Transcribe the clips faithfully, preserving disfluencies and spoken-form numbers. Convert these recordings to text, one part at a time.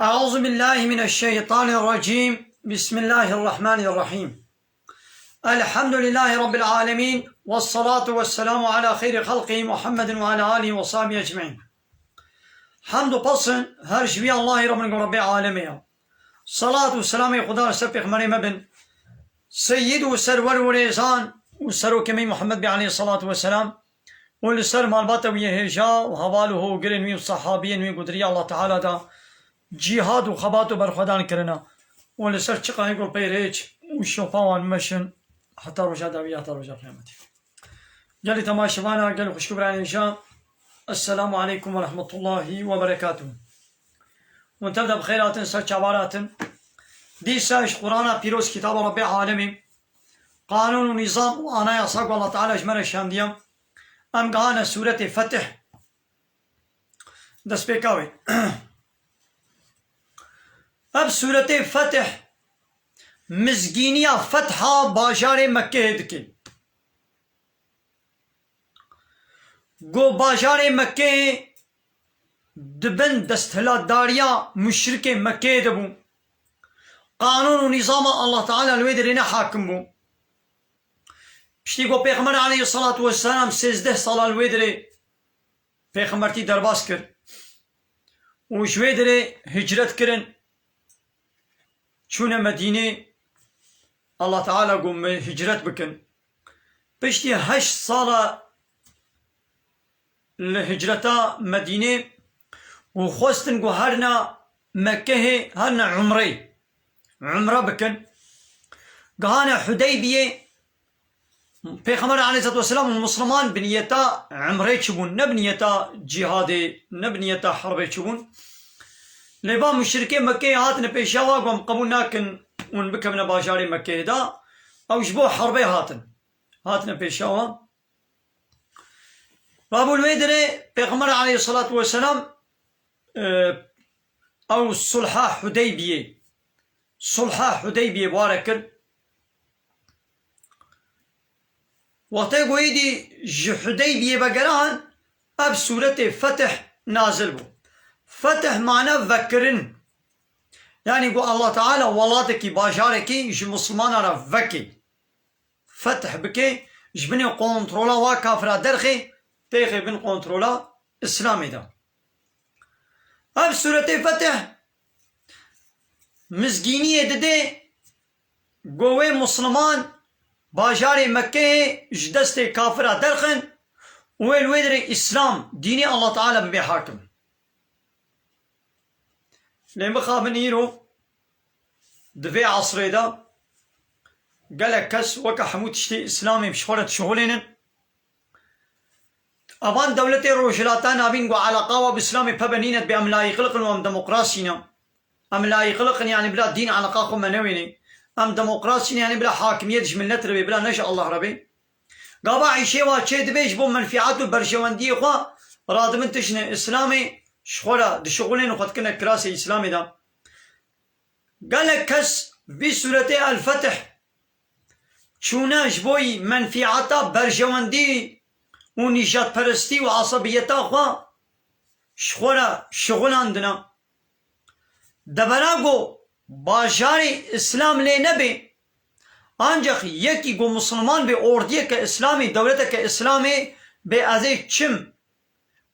أعوذ بالله من الشيطان الرجيم. بسم الله الرحمن الرحيم. الحمد لله رب العالمين، والصلاة والسلام على خير خلقه محمد وعلى آله وصحبه أجمعين. Hamd û pes her ji wî Allahî re bin, Rabbê alemê ya. Salat û selamê Xuda li ser pêxemberê me bin, Seyyid û serwer û rêzan û serokê me Muhammed bê aleyhissalatu vesselam û li ser malbata wî yê hêja û heval û hogirên wî û sehabiyên wî ku di riya Allah Teala de cîhad û xebat û berxwedan kirine û li ser çiqayê ku pey rêç û şopa wan meşin heta roja dawî, heta roja qiyametê. Gelî temaşevana, gelî xwişk û birayên hêja, Esselamu aleykum ve rahmetullahi ve berekatuhu. Hûn tev de bi xêr hatin, ser çavan hatin. Dîsa ji Qur'ana pîroz, kitaba Rabbê alemê, qanûn û nîzam û anayasa ku Allah Teala ji me re şandiye, em gihane sûretê Fetih. Destpêka wê. Ev sûretê Fetih mizgîniya fetha bajarê Mekkeyê dike. Ku bajarê Mekkeyê di bin desthilatdariya muşrikê Mekkeyê de bû. Qanûn û nîzama Allah Teala li wê derê ne hakim bû. Piştî ku Pêxember aleyhissalatu vesselam sêzdeh sala li wê derê pêxembertî derbas kir û ji wê derê hicret kirin, çûne Medînê, Allah Teala got me hicret bikin. Piştî heşt sala li hicreta Medînê û xwestin ku herna Mekkehê, herna Umreyê, Umre bikin. Gihane Hudeybiyê, Pêxember aleyhissalatu vesselam û Musliman bi niyeta Umrê çûbûn, ne bi niyeta cîhadê, ne bi niyeta herbê çûbûn. Lê va muşrikê Mekkeyê hatine pêşiya wa, got, em qebûl nakin hûn bikevine bajarê Mekkeyê de. Ew ji bo herbê hatin. Hatine pêşiya wa. Va bû li wê derê Pêxember aleyhissalatu vesselam, e, ew sulha Hudeybiyê, sulha Hudeybiyê ware kir. Wextê ku êdî ji Hudeybiyê vegeran, ev sûretê Fetih nazil bû. Fetih mane vekirin. Yanî ku Allah Teala welatekî, bajarekî ji Muslimana re vekê. Fetih bike, ji binê kontrola wa kafira derxê, têxê bin kontrola Îslamê de. Ev sûretê Fetih mizgîniyê dide, ku wê Musliman bajarê Mekkeyê ji destê kafira derxin û wê li wê derê Îslam, dînê Allah Teala bibe hakim. Lê mixabin îro di vê esrê de gelek kes weke hemû tiştê Îslamê bi ji xwe re dişixulênin. Evan dewletê Rojhilata Navîn ku eleqa we bi Îslamê pebe nîne, dibê em layîqliq in û em demokrasî ne. Em layîqliq in, yanî bila dîn eleqa xwe me newênê. Em demokrasî ne, yanî bila hakimiyet ji milet re bê, bila ne ji Allah re bê. Gava îşê wa çê dibe ji bo menfîat û berjewendiyê xwe radibin tiştine Îslamê, ji xwe re dişixulên û xwe dikine kirasê Îslamê de. Gelek kes vî sûretê El-Fetih çûne ji bo menfîata berjewendî û nîjadperestî û asebiyeta xwe ji xwe re şixulandine. Debera ku bajarê Îslam lê nebe, ancax yekî ku Musliman bê, ordiyeke Îslamê, dewleteke Îslamê bê, ez ê çim,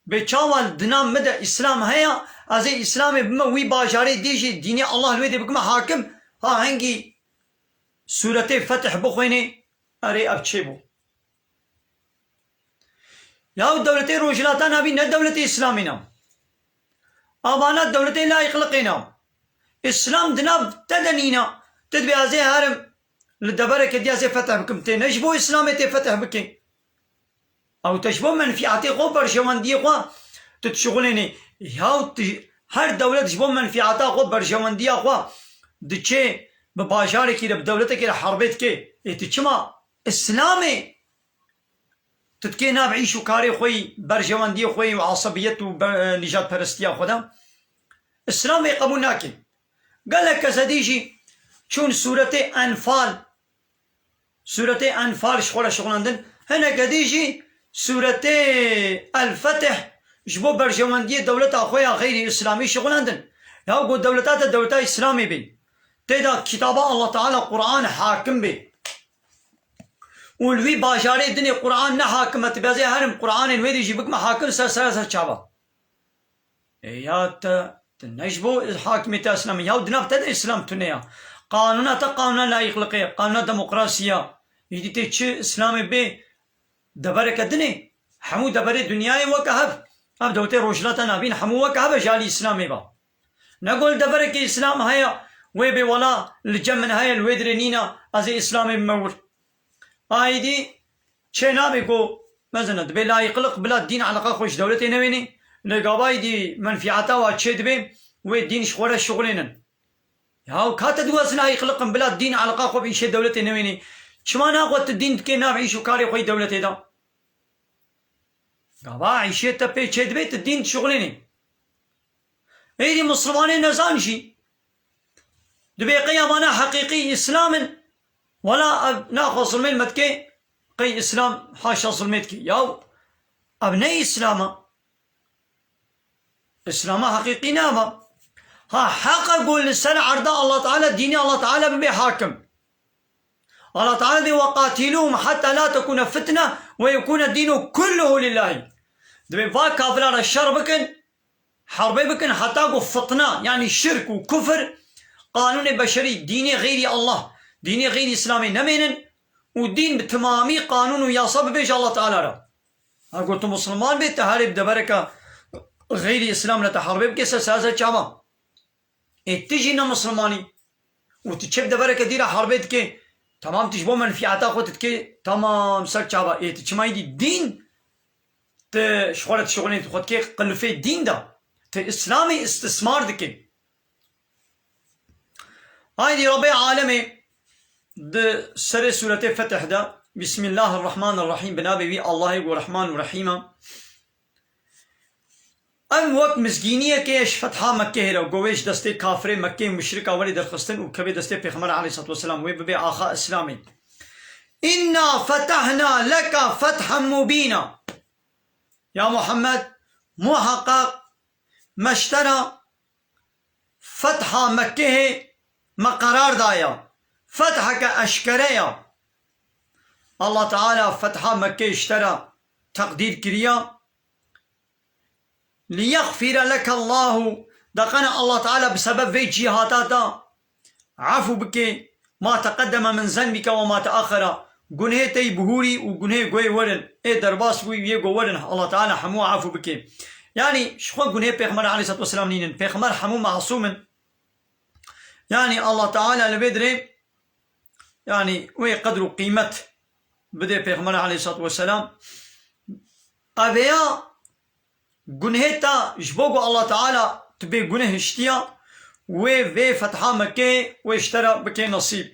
bê çawa di nav min de Îslam heye, ez ê Îslamê bime wî bajarê dê jî dînê Allah li wê dê bikime hakim, ha hingî sûretê Fetih bixwênê, erê ev çêbû. Yaw dewletê Rojhilata Navîn ne dewletê Îslamî ne. Avana dewletê layîqliqê ne. Îslam di nav te de nîne. Tu dibê ez ê herim li devereke dî ez ê fetih bikim. Tê ne ji bo Îslamê tê fetih bikê. Ew te ji bo menfîatê xwe, berjewendiyê xwe tu dişixulênê. Yaw tu, her dewlet ji bo menfîata xwe, berjewendiya xwe diçê bi bajarekî re, bi dewletekî re herbê dike. Ê tu çima Îslamê tu dikê nav îş û karê xwe yî, berjewendiyê xwe yî û asebiyet û be-, nîjadperestiya xwe de. Îslam vê qebûl nake. Gelek kes hedî jî çûn sûretê Enfal, sûretê Enfal ji xwe re şixulandin. Hinek hedî jî sûretê El-Fetih ji bo berjewendiyê dewleta xwe ya xeyrî îslamî şixulandin. Ya ku dewleta te dewleta Îslamê bê. Tê de kitaba Allah Teala Quran hakim bê. Û li wî bajarê dinê Quran ne hakim e, tu bezê herim Quranên wê dî jî bikime hakim ser ser ser çava. E ya te, te ne ji bo hakimiyeta Îslamê, ya di nav te de Îslam tune ya. Qanûna te qanûna layîqliqê, qanûna demokrasî ya. Îdî tê çi Îslamê bê devereke din e. Hemû deverê dinyayê weke hev. Ev dewletê Rojhilata Navîn hemû weke hev e ji alî Îslamê ve. Ne ku li deverekê Îslam heye, wê bê wela li cem min heye, li wê dirê nîne, ez ê Îslamê bime wir. Aydî çê nabe ku mezin e, dibê layîqliq bila dîn eleqa xwe ji dewletê newênê, lê gava aydî menfîeta wa çê dibe, wê dîn ji xwe re şixulênin. Ya ka te diwest layîqliq in bila dîn eleqa xwe bi îşê dewletê newênê, çima naxwe tu dîn dikê nav îş û karê xwe yî dewletê de? Gava îşê te pê çê dibe, tu dîn dişixulênî. Êdî Mislimanê nezan jî. Dibê qey evana heqîqî Îslam in. Wela ev naxwe zilmê li me dike, qey Îslam haşa zilmê dike. Yaw, ev ne Îslam e. Îslama heqîqî ne ev e. Ha, heq e ku li ser erda Allah Teala, dînê Allah Teala bibe hakim. Allah Teala dê, "Ve qatiluhum hatta la tekune fitne ve yekune dînu kulluhu lillahi." Dibê va kafiran re şer bikin, herbê bikin heta ku fitna, yanî şirk û kufir, qanûnê beşerî, dînê xeyrî Allah, dînê xeyrî Îslamê nemênin û dîn bi timamî qanûn û yasa bibêje Allah Teala re. Ha, got tu Musulman bê, te herê bi devereke xeyrî Îslam re te herbê bike ser ser çava. Ê tu jî ne Musulmanî. Û tu çi bi devereke dî re herbê dike? Tamam, tu ji bo menfîeta xwe tu dike, tamam, ser çava. Ê tu çima yî dî dîn? Tu ji xwe re tu şixulên tu xwe dike qilifê dîn de. Tu Îslamê îstismar dike. Aydî Rabbê Alemê di serê sûretê Fetih de, Bismillahirrahmanirrahîm, bi navê wî Allahê ku Rehman û Rehîm e. Em wek mizgîniyekê ye ji fetha Mekkehê re, ku wê ji destê kafirê Mekkê muşrika werê derxistin û kevê destê Pêxember aleyhissalatu vesselam, wê bibê axa Îslamê. Înna fetehna leke fethen mubîna. Ya Muhammed, muheqeq me ji te re fetha Mekkehê me qerar daye. Fetheke eşkere ye. Allah Teala fetha Mekkehê ji te re teqdîr kiriye. Liyexfire leke Allahu, deqene Allah Teala bi sebeb vê cîhata te efû bike, ma teqedeme min zenbike ve ma teaxera, gunhê te yî bihûrî û gunhê goyê werin, ê derbas bûyî û yê go werin, Allah Teala hemû efû bike. Yanî ji xwe gunhê Pêxember aleyhissalatu vesselam nînin. Pêxember hemû masûm in. Yanî Allah Teala li vê dirê, yanî wê qedr û qîmet bide Pêxember aleyhissalatu vesselam. Ev ya gunhê te ji bo ku Allah Teala tu bê guneh hiştiya, wê vê fetha Mekkê wê ji te re bike nesîb.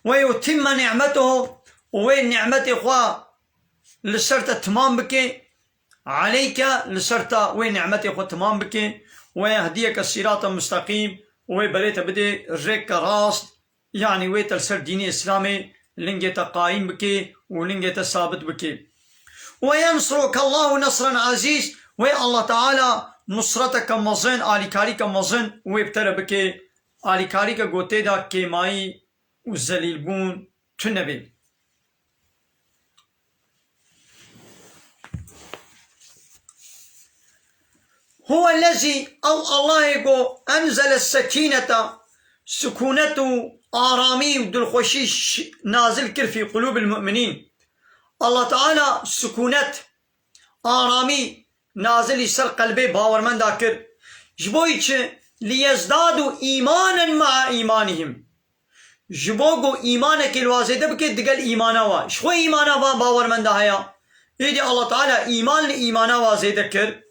Ve yutimme ni'metehu, û wê ni'metê xwe li ser te timam bike, aleyke, li ser te wê ni'metê xwe timam bike, ve yehdiyeke sîrata musteqîm, û wê berê te bide rêke rast, yanî wê te li ser dînê Îslamê lingê te qayîm bike û lingê te sabit bike. Ve yensuruke Allahu nesren ezîz, wê Allah Teala nusreteke mezin, alîkarîke mezin wê bi te re bike, alîkarîke ku tê de kêmayî û zelîlbûn tune bê. Huwellezî, ew Allahê ku enzele sekînete, sikûnet û aramî û dilxweşî ş-, nazil kir fî qulûbil mu'minîn. Allah Teala sikûnet, aramî nazilî ser qelbê bawermenda kir. Ji bo çi? Liyezdadu îmanen maa îmanihim. Ji bo ku îmanekê li wa zêde bike digel îmana wa. Ji xwe îmana van bawermenda heye. Êdî Allah Teala îman li îmana wa zêde kir.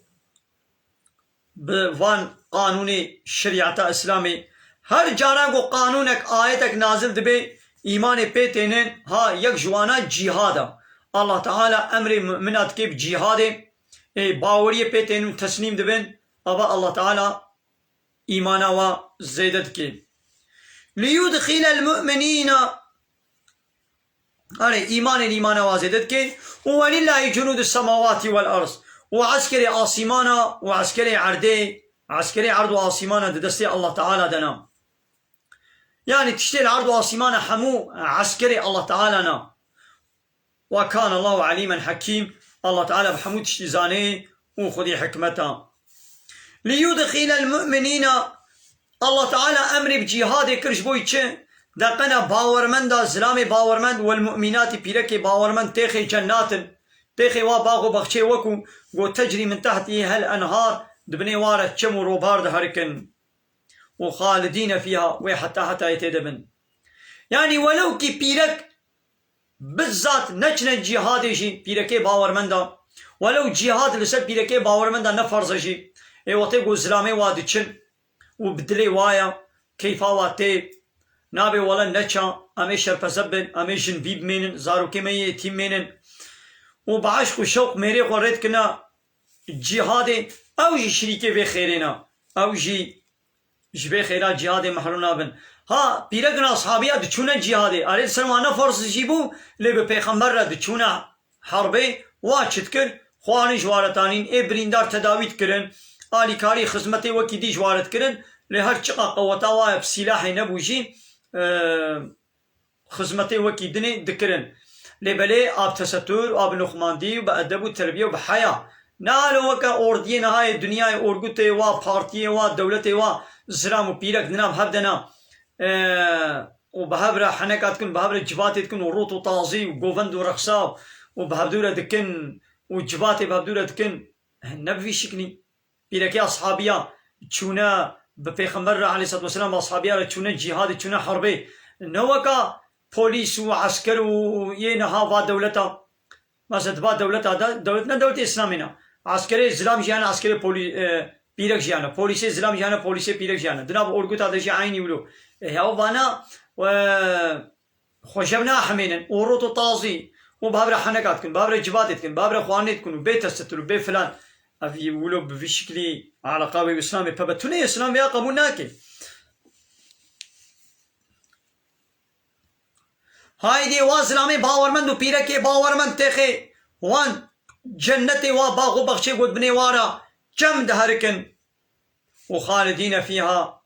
Bi van qanûnê şerîeta Îslamê, her cara ku qanûnek, ayetek nazil dibe, îmanê pê tênin, ha yek ji wana cîhad e. Allah Teala emrê mumina dike bi cîhadê, ê baweriyê pê tênin û teslîm dibin, ava Allah Teala îmana wa zêde dike. Liyudxîlel mu'minîna, erê, îmanê îmana wa zêde dike. Û welîllahî cunûdus semawatî wel erd. Û eskerê asîmana û eskerê erdê Eskerê erd û asîmana di destê Allah Teala de ne. Yanî tiştê li erd û asîmana hemû eskerê Allah Teala ne. Ve kâne Allahu alîmen hekîm. Allah Teala bi hemû tiştî zanê û xwedî hikmet a. Liyudxîlel mu'minîna, Allah Teala emrê bi cîhadê kir ji bo çi? Deqena bawermenda, zilamê bawermend, wel mu'mînatî, pîrekê bawermend têxê cennatin. Têxê wa bax û baxçê wekû got tecrî min tehtî hel enhar, di binê wa re çem û robar diherikin. Û xalidîne fîha, wê heta hetayê tê de bin. Yanî welew kî pîrek bizzat neçine cîhadê jî, pîrekê bawermenda, welew cîhad li ser pîrekê bawermenda ne ferz e jî, ê wextê ku zilamê wa diçin û bi dilê wa ya, keyfa wa tê, nabê wele neça, em ê şerpeze bin, em ê jin vî bimênin, zarokê me yê yetîm mênin û bi eşq û şewq mêrê xwe rê dikine cîhadê, ew jî şirîkê vê xêrê ne. Ew jî ji vê xêra cîhadê mehrum nabin. Ha, pîrekên ashabiya diçûne cîhadê. Erê, li ser wan ne ferz jî bû, lê bi pêxember re diçûne herbê, wa çi dikir? Xwarin ji wa re tanîn, ê birîndar tedawî dikirin, alîkarî, xizmetê wekî dî ji wa re dikirin. Lê her çiqa qeweta wa ye, bi sîlahê nebû jî, e, xizmetê wekî dinê dikirin. Lê belê a bi tesetur, a bi nuxmandî û bi edeb û terbiye û bi heya. Ne halo weke ordiyê niha yê dinyayê, orgutê wa, partiyê wa, dewletê wa, zilam û pîrek dina bi hev de ne. E, û bi hev re heneka dikin, bi hev re civatê dikin û rût û tazî û govend û rexsa û bi hevdû re dikin û civatê bi hevdû re dikin. Ne bi vî şiklî. Pîrekê ashabiya çûne bi Pêxember re aleyhissalatu vesselam, bi ashabiya re çûne cîhadê, çûne herbê. Ne weka polîs û esker û yê niha va dewleta. Mesela di va dewleta de, dewlet ne dewletê Îslamê ne. Eskerê zilam jî hene, eskerê polî-, e, pîrek jî hene. Polîsê zilam jî hene, polîsê pîrek jî hene. Di nav orguta de jî eynî wilo. E, ya vana, e, xwe jev nahemênin û rot û tazî û bi hev re heneka dikin, bi hev re civatê dikin, bi hev re xwarinê dikin û bê tesetur û bê filan. Ev yî wilo bi vî şiklî eleqa wê Îslamê pebe tune ye, Îslam vêya qebûl nake. Haydê wa zilamê bawermend û pîrekê bawermend têxê wan cennetê wa bax û baxçê got binê wa re çem diherikin. Û xalidîne fîha,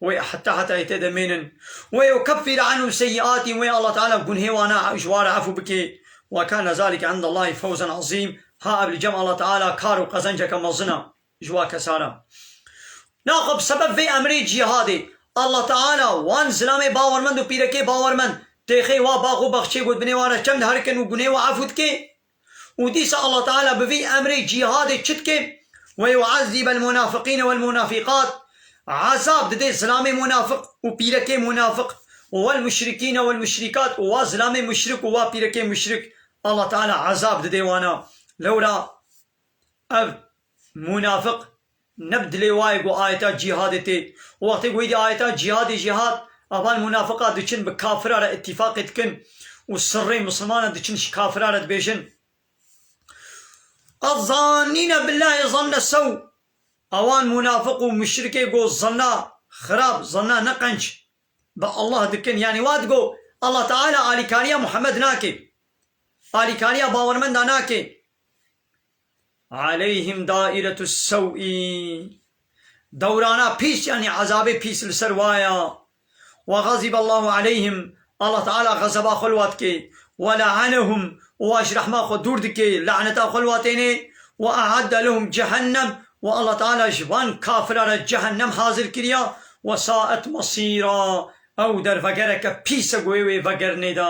wê heta hetayê tê de mênin. Wê yukeffir anhum seyyiatihim, wê Allah Teala gunhê wana ji wa re efû bike. Ve kâne zalike indallahî fewzen azîm. Ha ev li cem Allah Teala kar û qezenceke mezin e ji wa kesa re. Naxwe bi sebeb vê emrê cîhadê Allah Teala wan zilamê bawermend û pîrekê bawermend têxê wa bax û baxçê got binê wa re çem diherikin û gunhê wa efû dike. Û dîsa Allah Teala bi vî emrê cîhadê çi dike? Ve yu'ezzibel munafiqîne vel munafiqat. Ezab dide zilamê munafiq û pîrekê munafiq. Û vel muşrikîne vel muşrikat. Û wa zilamê muşrik û wa pîrekê muşrik. Allah Teala ezab dide wana. Lewra ev munafiq ne bi dilê wayê ku ayeta cîhadê tê. Û wextê ku êdî ayeta cîhadê jî hat, evan munafiqa diçin bi kafira re îtîfaqê dikin û sirrê misilmana diçin ji kafira re dibêjin. Ezzannîne billahî zanne sew. Ewan munafiq û muşrikê ku zanna xirab, zanna ne qenc bi Allah dikin. Yanî wa digo Allah Teala alîkariya Muhammed nake. Alîkariya bawermenda nake. Aleyhim dairetu sew'i. Dewrana pîs, yanî ezabê pîs li ser wa ya. Ve gaziballahu aleyhim. Allah Teala xezeba xwe li wa dike. Ve le'anehum. Û wa ji rehma xwe dûr dike. Laneta xwe li wa têne. Ve e'adde lehum cehennem. Û Allah Teala ji van kafira re cehennem hazir kiriya. Ve saet mesîra. Ew dervegereke pîs e ku wê wê vegerinê de.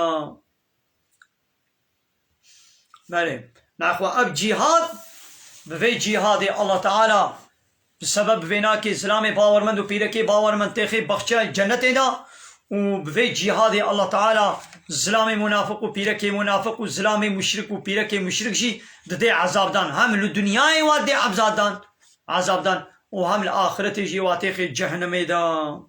Belê. Naxwe ev cîhad, bi vê cîhadê Allah Teala bi sebeb vê nakê zilamê bawermend û pîrekê bawermend têxê baxçe cennetê de û bi vê cîhadê Allah Teala zilamê munafiq û pîrekê munafiq û zilamê muşrik û pîrekê muşrik jî didê ezabdan. Hem li dinyayê wa dê ezabdan, ezabdan û hem li axiretê jî wa têxê cehennemê de.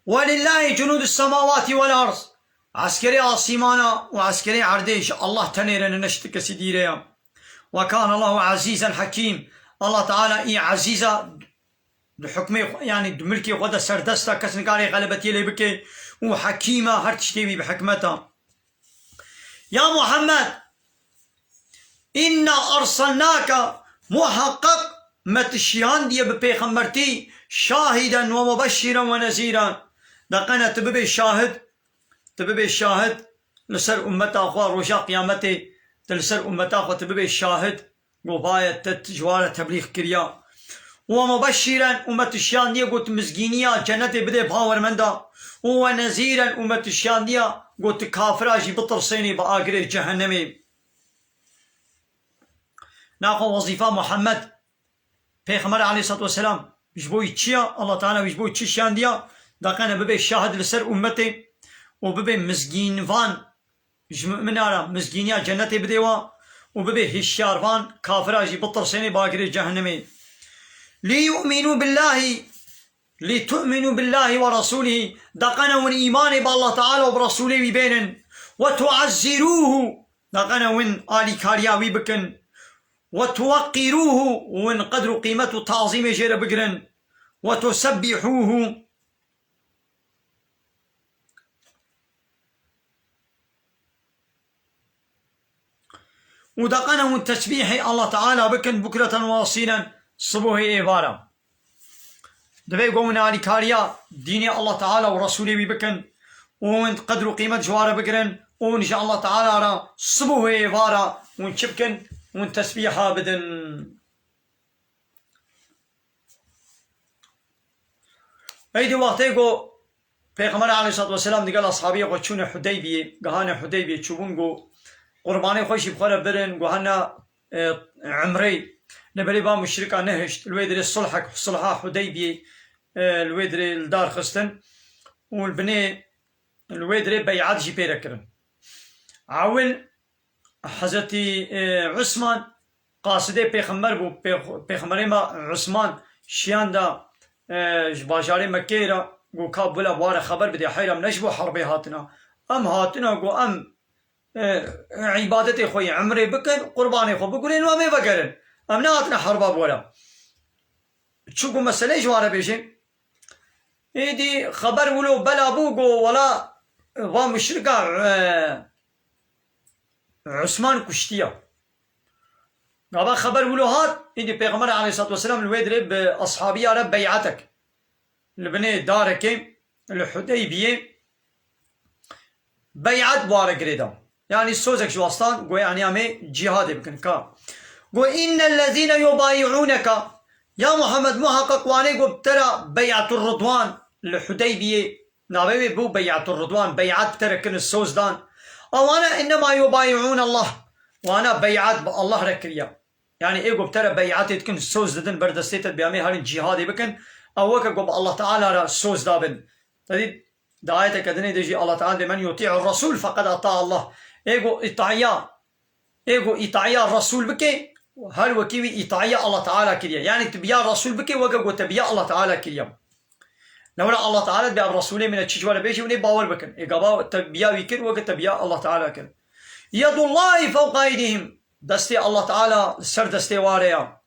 Welillahî cunûdus semawatî vel ard. Eskerê asîmana û eskerê erdê ji Allah tenê re ne, ne ji ti kesî dî re ya. Ve kâne Allahu ezîzen hekîm. Allah Teala î ezîz e, Di hukmê xwe, yanî di milkê xwe de serdest e, kes nikare xelebetiyê lê bike û hekîm e, her tiştê wî bi hikmet e. Ya Muhammed, inna erselnake, muheqeq me tu şiyandiye bi pêxembertî, şahiden ve mubeşşiren ve nezîren. De qene tu bibê şahid, tu bibê şahid li ser ummeta xwe, roja qiyametê tu li ser ummeta xwe tu bibê şahid, ku vaye te ji wan re teblîx kiriya. Û we mubeşşîren, û me tu şiyandiye ku tu mizgîniya cenetê bidê bawermenda. Û we nezîren, û me tu şiyandiya ku tu kafira jî bitirsênê bi agirê cehennemê. Naxwe wezîfa Muhammed, Pêxember aleyhissalatu vesselam, ji bo wî çi ya? Allah Teala wî ji bo çi şiyandiya? Daqene bibe şahid li ser ummetê û bibe mizgînvan ji mumina re mizgîniya cennetê bidê wa û bibe hişyarvan kafira jî bitirsênê bagirê cehennemê. Li yu'minu billahi, li tu'minu billahi ve rasulî, daqene win îmanê bi Allah Teala û bi Resûlê wî bênin. Ve tu'ezzirûhu, daqene win alîkariya wî bikin. Ve tuweqqîrûhu, win qedr û qîmet û tazîmê jê re bigirin. Ve tusebbihûhu, û daqene hûn tesbîhê Allah Teala bikin, bukreten ve asîlen, sibohê êvara. Divê ku hûn alîkariya dînê Allah Teala û Resûlê wî bikin û hûn qedr û qîmet ji wan re bigirin û hûn ji Allah Teala re sibohê êvara hûn çi bikin? Hûn tesbîha bidin. Ey di wextê ku Pêxember aleyhissalatu vesselam digel ashabiyê xwe çûne Hudeybiyê, gihane Hudeybiyê, çûbûn ku qurbanê xwe jî bi xwe re birin, ku hene, e, umreyê, li berê va muşrika nehişt, li wê dirê sulhek, sulha Hudeybiyê, e, li wê dirê li dar xistin û li binê, li wê dirê beyat jî pê re kirin. Ewil Hezretî, e, Usman qasidê pêxember bû. Pêx-, pêxemberê me Usman şiyan da, e, ji bajarê Mekkeyê re, got, ka bila ware xeber bidê, heyra min ne ji bo herbê hatina. Em hatina, got, em, e, îbadetê xwe yê umrê bikin, qurbanê xwe bigurên û em ê vegerin. Em nehatine herba bi we re. Çi got meseleyê ji wan re bêjin? Êdî xeber wilo bela bû, got, wela va muşrika, e, Usman kuştiya. Gava xeber wilo hat, êdî Pêxember aleyhissalatu vesselam li wê dirê bi ashabiya re beyatek li binê darekê li Hudeybiyê beyat ware girêda. Yanî sozek ji wastan, got, yanî em ê cîhadê bikin. Ka. Got, innellezîne yubayi'ûneke. Ya Muhammed, muhaqqeq wanê got bi te re Bey'atur Ridwan li Hudeybiyê, navê wê bû Bey'atur Ridwan, bey'at bi te re kirin, soz dan. Ewana innema yubayi'ûn Allah. Wana bey'at bi Allah re kiriya. Yanî ê got bi te re bey'atê dikin, soz didin ber destê te, bi em ê herin cîhadê bikin. Ew weke got bi Allah Teala re soz dabin. Te dît, di ayeteke dinê de jî Allah Teala dê, "Men yuti'ur Rasul feqed ata Allah." Ê got îtaiya, ê got îtaiya Rasul bike, her wekî wî îtaiya Allah Teala kiriye. Yanî tu biya Rasul bike, weke got te biya Allah Teala kiriye. Lewra Allah Teala dibê ev Rasulê min e çi ji we re bêjî, hûn ê bawer bikin. Ê gava te biya wî kir, weke te biya Allah Teala kir. Yedullahi fewqa eydihim. Destê Allah Teala li ser destê wa re ya.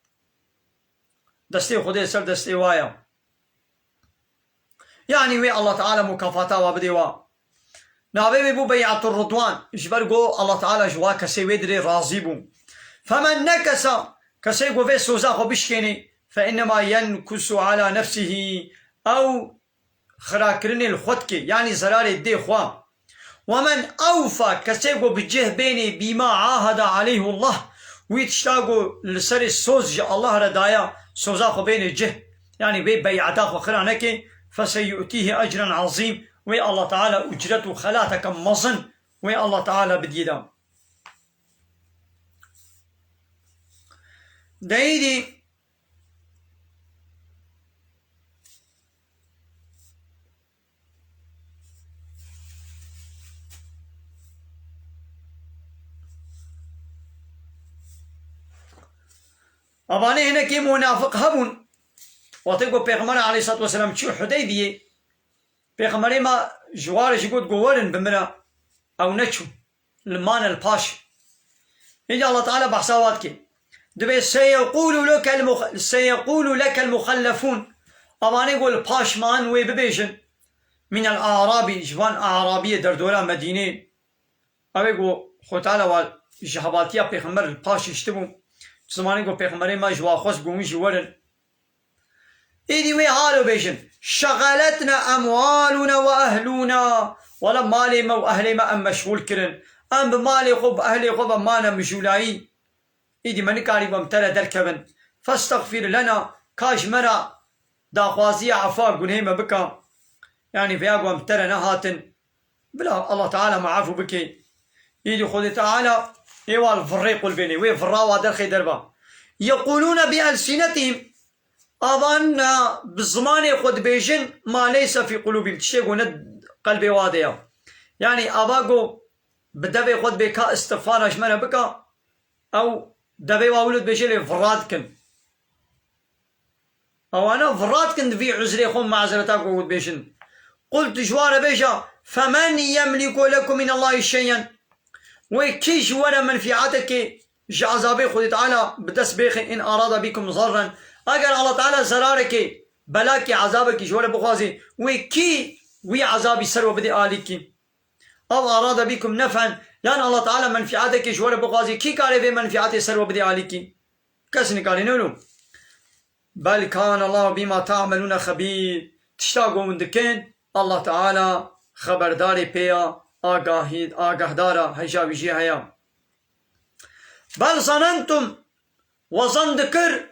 Destê Xwedê li ser destê wa ya. Yanî wê Allah Teala mukafata wa bidê wa. Navê wê bû Bey'atur Ridwan. Ji ber ku Allah Teala ji wa kesê wê dirê razî bû. Femen nekesa, kesê ku vê soza xwe bişkênê, fe innema yenkusu ala nefsihi. Ew xirakirinê li xwe dike, yanî zerarê dê xwe. Wemen ewfa, kesê ku bi cih bênê bîma ahada aleyhullah, wî tişta ku li serê soz ji Allah re daya, soza xwe bênê cih, yanî vê bey'ata xwe xira neke, feseyu'tîhi ecren azîm, wê Allah Teala ucret û xelateke mezin wê Allah Teala bidiyê de. Deyîdî Evanê hinekî munafiq hebûn. Wextê ku Pêxember aleyhissalatu vesselam çû Hudeybiyê, Pêxemberê me ji wa re jî got, got, "Werin bi min re." Ew neçûn. Li mane li paş. Îca Allah Teala behsa wa dike. Dibê, "Seyeqûlu lekel muxe-, seyeqûlu lekel muxellefûn." Evanê ku li paş man wê bibêjin. Mînel Arabî, ji van Arabiyê derdora Medînê. Ew ê ku Xwe Teala wa ji hevatiya Pêxember li paş hiştibû. Zimanê ku Pêxemberê me ji wa xwest ku hûn jî werin. Êdî wê halo bêjin, "Şexeletne emwalûne we ehlûna." Wela malê me û ehlê me em meşxûl kirin. Em bi malê xwe, bi ehlê xwe ve mane mijûlayî. Êdî me nikarîbû em te re derkevin. "Festexfir lena." Ka ji me re daxwaziya efa gunhê me bika. Yanî veya ku em te re nehatin. Bila Allah Teala me efû bike. Êdî Xwedê Teala ê wa li virrê qulbênê. Wê virra wa derxê derva. "Yequlûne bi elsinetihim." Avan, e, bi zimanê xwe dibêjin, "Ma leyse fî qulûbihim." Tiştê ku ne qelbê wa de ya. Yanî ava ku bi devê xwe dibê ka istixfara ji me re bika, ew devê wa wilo dibêje lê virra dikin. Ewana virra dikin di vî uzrê xwe mazereta ku dibêjin. Qul tu ji wan re bêje, "Femen yemliku lekum min Allahi şeyen?" Wê kî ji we re menfîatekê ji ezabê Xwedê Teala bi dest bêxin, "in arada bikum zarren." Eger Allah Teala zerarekê, belakê, ezabekî ji we re bixwazî, wê kî wî ezabî ser we bidê alîkî? "Ew arada bikum nef'en." Yan Allah Teala menfîatekê ji we re bixwazî, kî karê vê menfîatê ser we bidê alîkî? Kes nikarî, ne wilo? "Bel kâne Allahu bîma ta'melûne xebîr." Tişta ku hûn dikin, Allah Teala xeberdarê pê ya, agahî, agahdar a, hêja wî jî heye. "Bel zanentum", we zan dikir,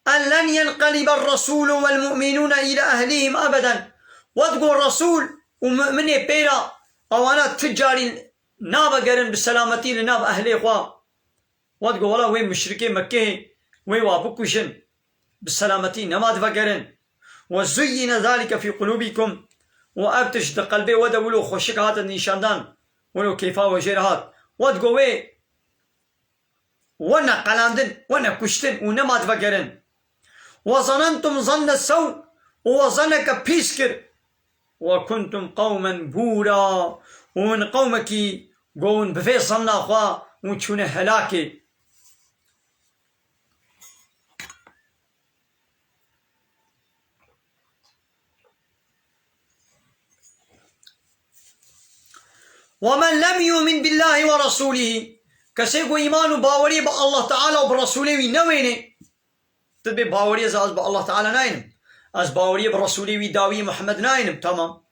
"en len yenqeliber resûlu vel mu'minûne île ehlihim ebeden." We digot Resûl û mu'minê pê re, ewana tu carî navegerin bi selametî li nav ehlê xwe. Wa digo, wela wê muşrikê Mekkeyê wê wa bikujin, bi selametî nema divegerin. "Ve zuyyine zalike fî qulûbikum." Û ev tişt di qelbê we de wilo xweşik hatin nîşandan, wilo keyfa we jê re hat. Wa digo wê we ne qelandin, we ne kuştin û nema divegerin. "Ve zanentum zanne sew", û we zaneke pîs kir. "Ve kuntum qewmen bûra", û hûn qewmekî ku hûn bi vê zanna xwe hûn çûne helakê. "Ve men lem yu'min billahi ve rasulih", kesê ku îman û bawerî bi Allah Teala û bi Resûlê wî newênê, tu bê bawerî ez, ez bi Allah Teala naynim. Ez bawerî bi Resûlê wî dawî Muhammed naynim, tamam.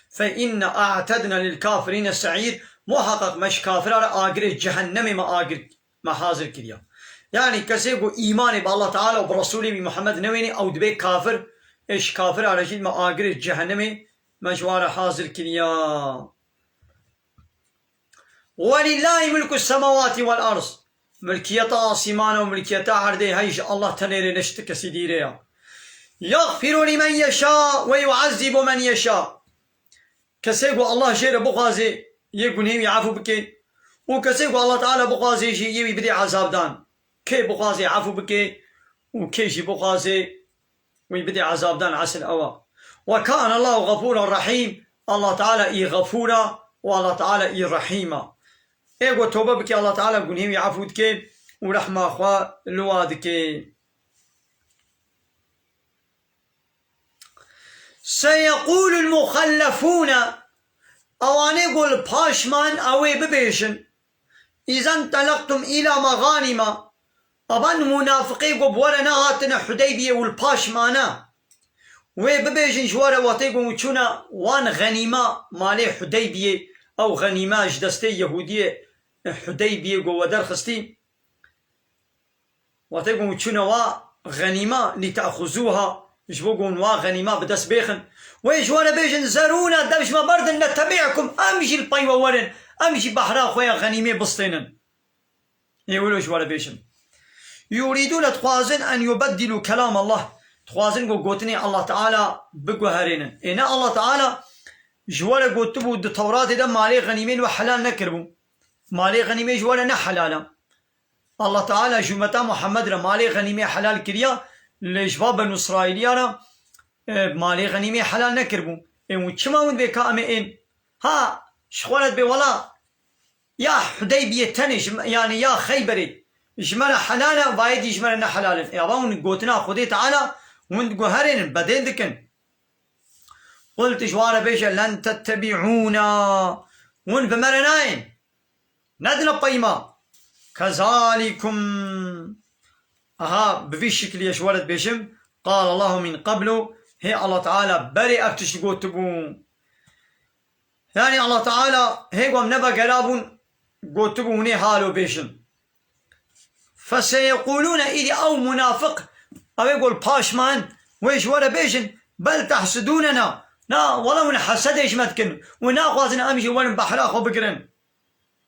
"Fe inne a'tedna lil kafirîne se'îr." Muhaqqaq me ji kafira re agirê cehennemê me agir, me hazir kiriya. Yanî kesê ku îmanê bi Allah Teala û bi Resûlê wî Muhammed newênê, ew dibê kafir, ê ji kafira re jî me agirê cehennemê me ji wan re hazir kiriya. "Welillâhi mulku semawati vel arz." Milkiyeta asîmana û milkiyeta erdê hey ji Allah tenê re, ne ji ti kesî dî re ya. "Yagfiru limen yeşâ ve yu'ezzibu men yeşâ." Kesê ku Allah jê re bixwazê, yê gunhê wî efû bike. Û kesê ku Allah Teala bixwazê jî, yê wî bidê ezabdan. Kê bixwazê efû bike û kê jî bixwazê wî bidê ezabdan, esil ew a. "Ve kâne Allahu gafûran rahîm." Allah Teala î gafûr a û Allah Teala î rehîm a. Ê ku tobe bike, Allah Teala gunhê wî efû dike û rehma xwe li wa dike. "Seyeqûlul muxellefûne", ewanê ku li paş man ew ê bibêjin, "Îzen telaqtum îla meganîma", evan munafiqê ku bi we re nehatine Hudeybiyê û li paş mane, wê bibêjin ji we re, wextê ku hûn çûne wan xenîma malê Hudeybiyê, ew xenîme ji destê Yehûdiyê Hudeybiyê ku we derxistî, Wextê ku hûn çûne wa xenîma, "lîte'xuzûha", ji bo ku hûn wa xenîma bi dest bêxin. Wê ji we re bêjin, "zerûna", dev ji me berdin, "netebi'kum", em jî li pey we werin, em jî behra xwe ya xenîmê bistênin. Ê wilo ji we re bêjin. "Yurîdûne", dixwazin, "en yubeddilû kelam Allah", dixwazin ku gotinê Allah Teala biguherênin. Ê ne Allah Teala ji we re gotibû di Tewratê de malê xenîmê li we helal nekiribû. Malê xenîmê ji we re ne helal e. Allah Teala ji ummeta Muhammed re malê xenîmê helal kiriya, lê ji va Benu Îsraîliya re, e, malê xenîmê helal nekiribû. Ê hûn çima hûn vê ka em ê ên? Ha, ji xwe re dibê wela ya Hudeybiyê tenê, ji me, yanî ya Xeyberê ji me re helal e, vayê dî ji me re ne helal in. Ê ava hûn gotina Xwedê Teala Hûn diguherînin, bedêl dikin. Qul, tu ji wan re bêje, "Len tettebi'ûna." Hûn bi me re nayên. Nedine pey me. Kezalikum. Aha, bi vî şiklî ez ji we re dibêjim. Qal Allahu min qablu. Hê Allah Teala berê ev tişt gotibû. Yani Allah Teala hê ku em nevegerabûn, gotibû hûn ê halo bêjin. Feseyeqûlûne, îdî ew munafiq, ew ê gol paş man, wê ji we re bêjin, "Bel tehsudûnena." Na, wele hûn hesedê ji me dikin. Hûn naxwazin em jî werin behra xwe bigirin.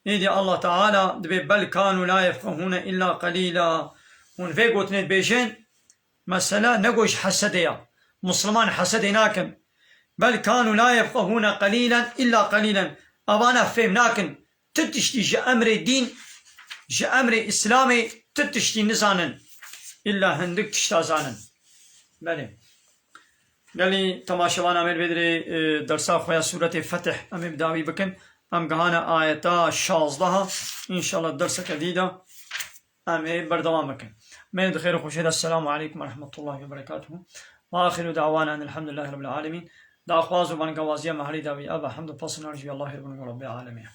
Îdî Allah Teala dibê, "Bel kanu la yefqehûne illa qelîla." Hûn vê gotinê dibêjin, Mesela ne ku ji hesedê ya. Musliman hesedê nakin. "Bel kanu la yefqehûne qelîlen illa qelîlen." Evana fêm nakin. Tu tiştî ji emrê dîn, ji emrê Îslamê tu tiştî nizanin. Îlla hindik tişta zanin. Belê. Gelî temaşevana me li vê dirê, e, dersa xwe ya Sûretê Fetih em ê bi dawî bikin. Em gihane ayeta şazdeha. Înşallah derseke dî de em ê berdewam bikin. Me di xêr û xweşê de. Esselamu aleykum ve rahmetullahi ve berekatuhu. Ve axiru da'wana enelhamdülillahi rabbil alemin. Daxwaz û bangewaziya me herî dawî ev e. Hemd û pes û nar ji Allahê ribûn û Rabbê alemê.